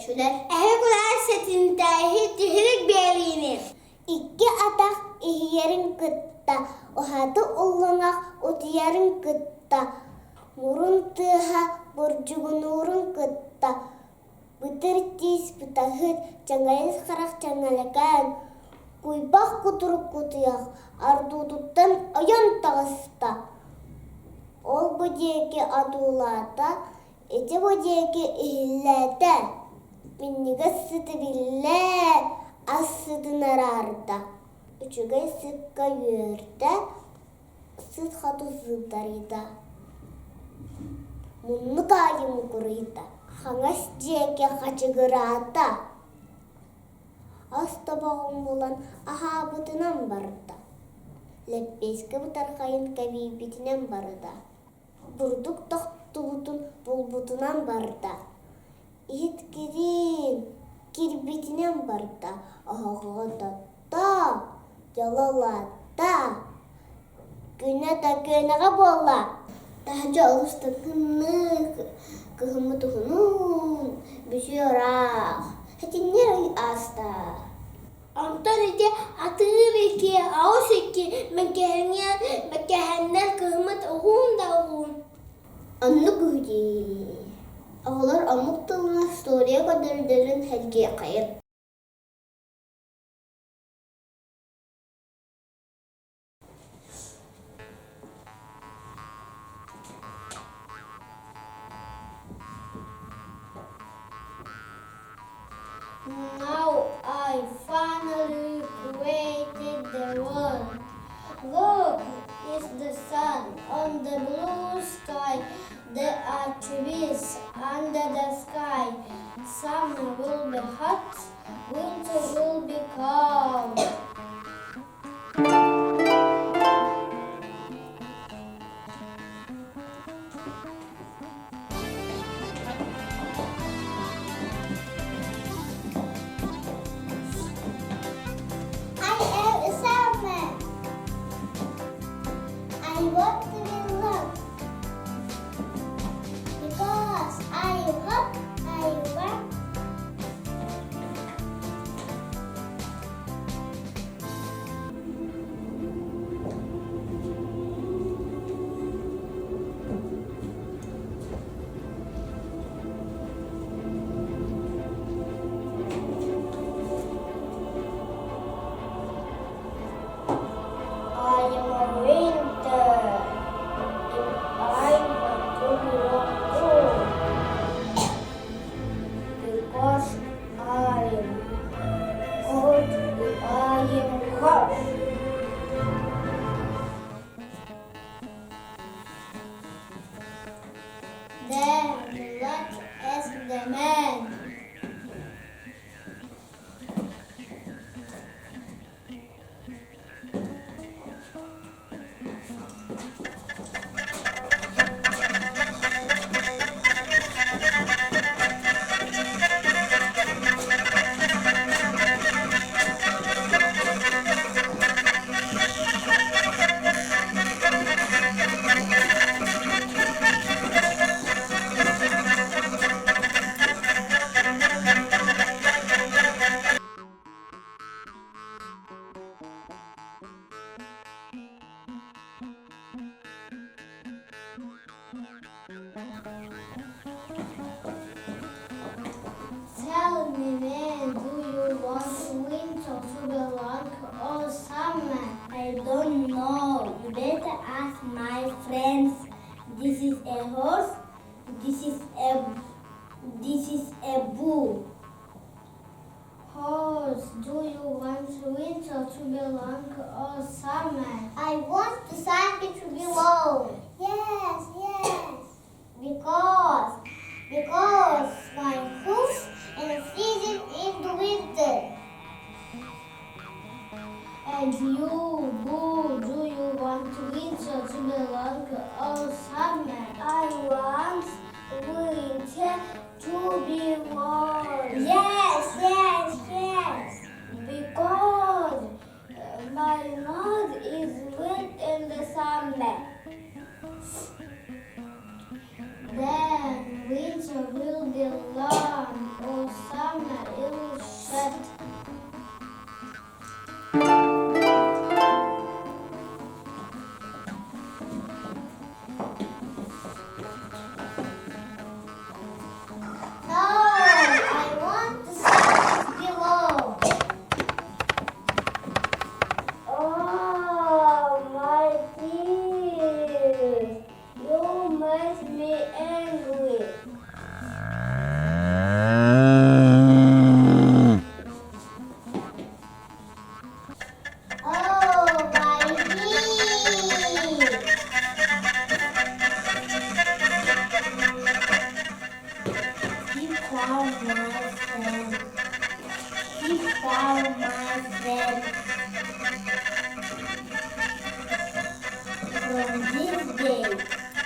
Көрөөччүлэр. Эһэ кулаар сэтинтээһи тиһилик биэриини. Икки атах иһийэрин кытта, уһаты уллуҥах утуйарын кытта, мурун тыаһа бурдьугунуурун кытта, бытыр тиис бытаһыт, чаҥайыс харах чаҥалакаан, куйбах кутурук кутуйах ордуутуттан ойон таҕыста. Ол бу диэки одуулаата, ити бу диэки иһиллээтэ, минньигэс сыты биллэ, ас сытын араарда, үчүгэй сыкка үөрдэ, сыт хоту сыыдарыйда, муннук аайы мукуруйда, хаҥас диэки хачыгыраата, ас тобоҕун булан аһаабытынан барда, лэппиэскэ бытархайын кэбийбитинэн барда. Бурдук тохтубутун булбутунан барда, иһит кириин кирбитинэн барда, оһоҕо тотто, дьоло улаатта, күнэ да күөнэҕэ буолла. Таһырдьа олус да тымныы, кыһыммыт уһунуун, бүтүө ыраах, сэтинньи ый ааста. Онтон ити атыыр икки, аҕыс икки мэкэһэҥҥэ мэкэһэннэр кыһыммыт уһун да уһун. Оннук үһү дии. Оҕолор омук тылынан история көрдөрөллөрүн сэргиэххэйин. Now I finally created the world. Look, it's the sun on the blue sky. There are trees under the sky. Summer will be hot, winter will be cold. I am a salmon. I want to be loved because I hope I want. I am a winter and I want to belong too because I am cold and I am hot. Then let's ask the man. Tell me, man, do you want winter to be long or summer? I don't know. You better ask my friends. This is a horse. This is a this is a bull. Horse, do you want winter to be long or summer? I want the summer to be long. Yes, yes. Because, because my hoofs and freezing in the winter. And you, Boo, do you want winter to be long or summer? I want winter to be warm. Yes, yes, yes. Because my nose is wet in the summer. Then winter will be long or summer. From this day,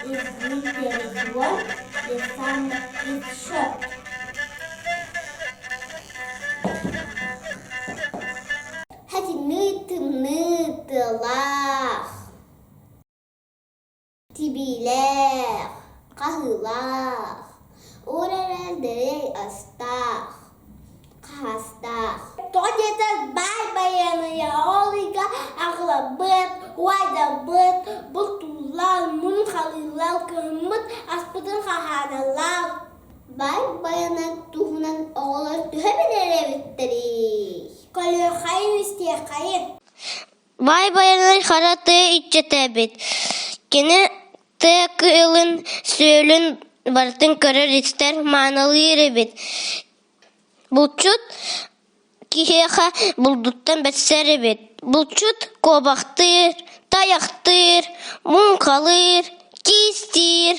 if winter is warm, the summer is short. Хатыҥыы тымныы тыалаах, тибиилээх, хаһыылаах, ол эрэн дэлэй астаах, хаһаастаах. Тоҕо диэтэр баай байыанайа ол ыйга аҕылабыт, убайдарбыт, бултууллар, мун халыыллар, кыһыммыт аспытын хаһааналлар. Баай байанай туһунан оҕолор төһө билэр эбиттэрий? Көрүөххэйин, истиэххэйин. Баай Байанай хара тыа иччитэ эбит. Кини тыа кыылын, сүөлүн барытын көрөр-истэр, маанылыыр эбит. Булчут киһиэхэ булдуттан бэрсэр эбит. Булчут куобахтыыр, тайахтыыр, муҥхалыыр, киистиир.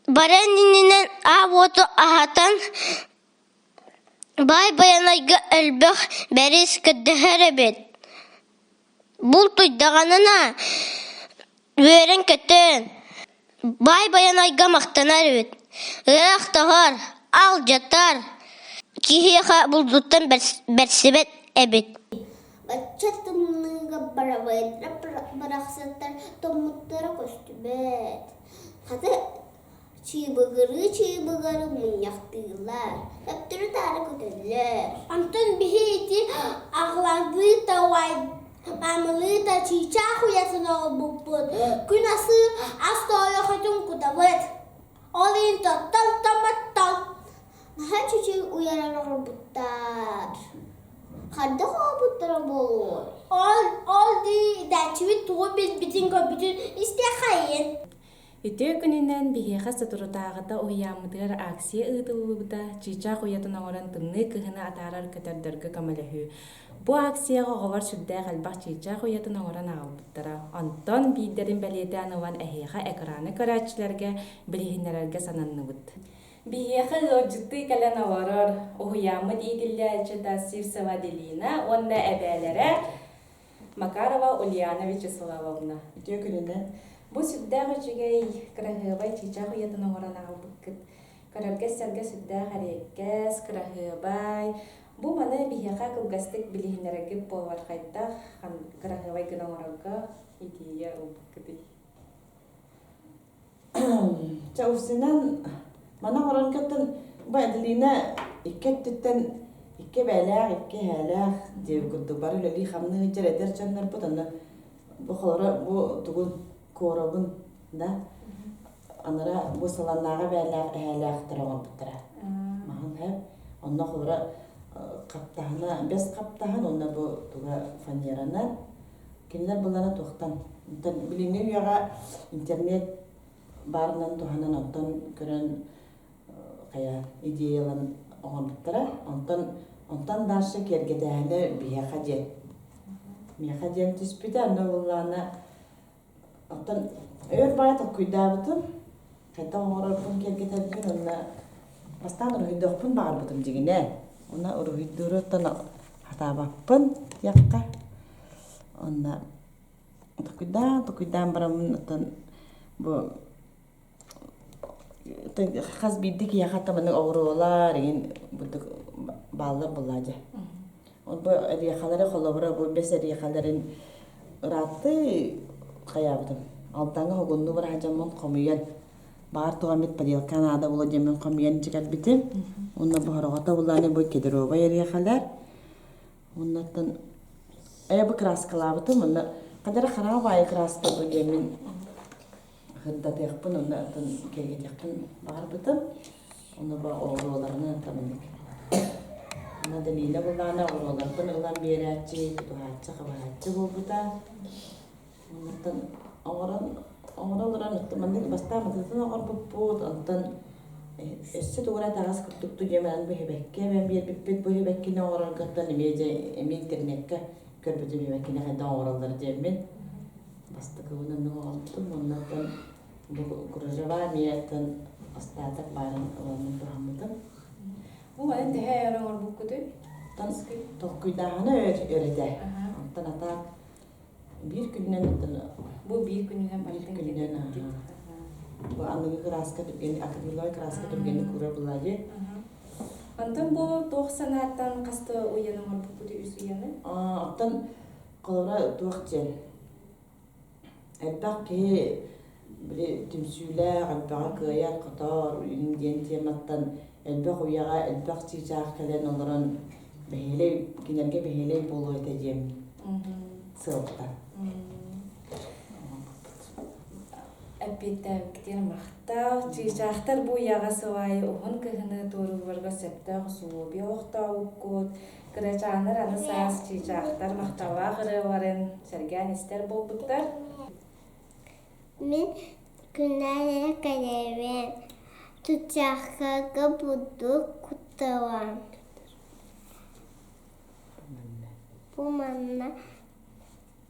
Баран иннинэн аап уоту аһатан Баай Байанайга элбэх бэрис көрдөһөр эбит. Бултуйдаҕына үөрэн-көтөн, Баай Байанайга махтанар эбит. Ыраах тоһор, алдьатар, киһиэхэ булдуттан бэрсибэт эбит. Бачча тымныыга барабыайдара барахсаттар тоҥмуттара көстүбэт. Хата чыыбыгырыы-чыыбыгырыы мунньахтыыллар, төптөрү-таары көтөллөр. Онтон биһи ити аҕыларбыт да маамалыы да чыычаах уйатын оҥорбуппут. Күн асы ас тоойохотун кутабыт. Ол иһин тоттол томоттол. Наһаа чүчүй уйаран оҥорбуттар. Хайдах оҥорбуттара буолуой? Ол ол дии итэччибит тугу билбитин көрбүтүн истиэххэйин. Үтүө күнүнэн биһиэхэ соторутааҕыта уһуйааммытыгар акция ыытыллыбыта чыычаах уйатын оҥорон тымныы кыһыны атаарар көтөрдөргө көмөлөһүү. Бу акцияҕа оҕолор сүрдээх элбэх чыычаах уйатын оҥорон аҕалбыттара. Онтон биирдэрин бэлиэтээн ылан эһиэхэ экраны көрөөччүлэргэ билиһиннэрэргэ сананныбыт. Биһиэхэ ыалдьыттыы кэлэн олорор уһуйааммыт иитиллээччитэ Сивцева Аделина уонна эбээлэрэ Макарова Ульяна Вячеславовна. Үтүө күнүнэн. Бу сүрдээх үчүгэй, кыраһыабай чыычаах уйатын оҥорон аҕалбыккыт. Көрөргө-сэргэ сүрдээх эриэккэс, кыраһыабай. Бу маны биһиэхэ кылгастык билиһиннэрэргит буоллар хайдах кыраһыабай гына оҥорорго идея ылбыккытый? Чэ, устунан маны оҥороргуттан бу Аделина икки өттүттэн икки эбээлээх, икки эһээлээх диэбит курдук бары үлэлии-хамныы сылдьар эдэр дьоннорбут онно бу холоро бу тугун куоробун да анара бу Сыланнааҕы эбээлээх эһээлээхтэр оҥорбуттара. Маһын һэ онно холоро хаптаһына бэс хаптаһын уонна бу туга фанеранан Кинилэр былара туохтан? Билиҥҥи үйэҕэ интернет баарынан туһанан онтон көрөн хайа идеяларын оҥорбуттара. Онтон онтон дальше киэргэтээһинэ биһиэхэ диэн. Миэхэ диэн түспүтэ, онно буоллаҕына оттон өр баҕайы толкуйдаабытым, хайдах оҥорорбун киэргэтэрбин уонна бастаан уруһуйдуохпун баҕарбытым дьиҥинэ. Уонна уруһуйдууру оттон хатаабаппын диэххэ. Онно токуйдаан, токуйдаан бараммын оттон бу хас биирдии киһиэхэ таманы оҕуруолар игин бурдук бааллар буоллаа дьэ. Ол бу эриэхэлэри холобура бу бэс эриэхэлэрин ырааттыы хайаабытым. Алтаҥҥа хогуннуу бараһа дьоммун хомуйан баар туһаммыт поделка наада буолуо диэммин хомуйан дьикэрбитим. Уонна бу хороҕото булааны бу кедровай эриэхэлэр Оннуттан ээ бу краскалаабытым онно хадара хараҕа баайы краска бу диэммин сырдатыахпын онно атын киэргэтиэхпин баҕарбытым. Ону бу оҕуруоларынан таммык. Онно Далила буллаҕына оҕуруоларбын ылан биэрээччи, тутуһааччы, хабаһааччы буолбута. Оннуттан оҥорон оҥоро олорон маннык бастаан матытын оҥорбуппут, онтон өссө тугу эрэ таҥас курдук диэмэн бу иһибэккэ эбэн биэрбиппит, бу иһибэккини оҥорорготтон эмиэ дьэ эмиэ интернеккэ көрбүтүм иһибэккини хайдах оҥороллор диэммин бастакыбын оннук оҥорбутум уонна оттон бу кружева эмиэ оттон остаток баарын ыламмын туһаммытым. Бу маны төһө өр оҥорбуккутуй? Оттон толкуйдааһына өр өр этэ. Онтон а так. Биир күнүнэн Бу биир күнүнэн Биир күнүнэн бу аныгы кырааска түргэн акриловай краска түргэнник куурар буолла дии. Онтон бу туох санааттан хаста уйан оҥорбуппут үс уйаны? Оттон холобура туох диэн элбэх киһи били түмсүүлээх, элбэҕи кыайар-хотор диэн тематтан элбэх уйаҕа элбэх чыычаах кэлэн олорон бэһиэлэй кинилэргэ бэһиэлэй буолуо этэ диэн сыалта. Эппиэттээбиккитигэр махтал. Чыычаахтар бу уйаҕа сыл аайы уһун кыһыны туоруулларга сөптөөх усулуобуйа олохтообуккут. Кырачааннар аны саас чыычаахтар махталлаах ырыаларын сэргээн истэр буолбуттар. Мин күннээҕи кэлэбин, чыычаахтарга бурдук куттарам. Бу манна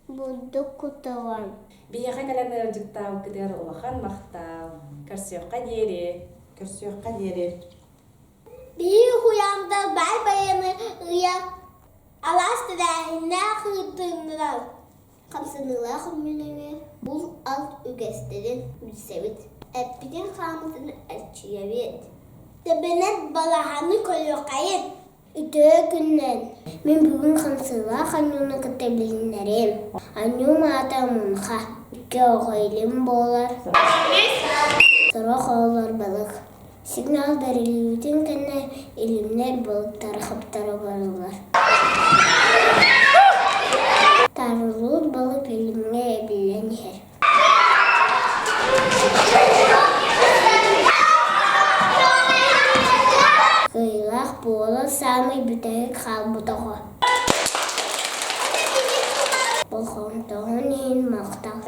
бурдук кутарам. Биһиэхэ кэлэн ыалдьыттаабыккытыгар улахан махтал. Көрсүөххэ диэри. Көрсүөххэ диэри. Биир уһуйааммытыгар баай байыаннай ыйа алаас тэрээһиннээх ыытыллар. Хамсаныылаах үмүнүгү бул-алт үгэстэрин билсэбит, эппитин-хааммытын эрчийэбит. Тэбэнэт балаһаны көрүөххэйин. Үтүө күнүнэн! Мин бүгүн хамсыылаах анньууну кытта билиһиннэриэм. Анньуум аата муҥха, икки оҕо илим буолар. Сорох оҕолор балык. Сигнал бэриллибитин кэннэ илимнэр балыктары хаптара бараллар. Таарыллыбыт балык илимҥэ эбиллэн иһэр. Кыайыылаах буолан саамай бүтэһик хаалбыт оҕо. Болҕомтоҕун иһин махтал.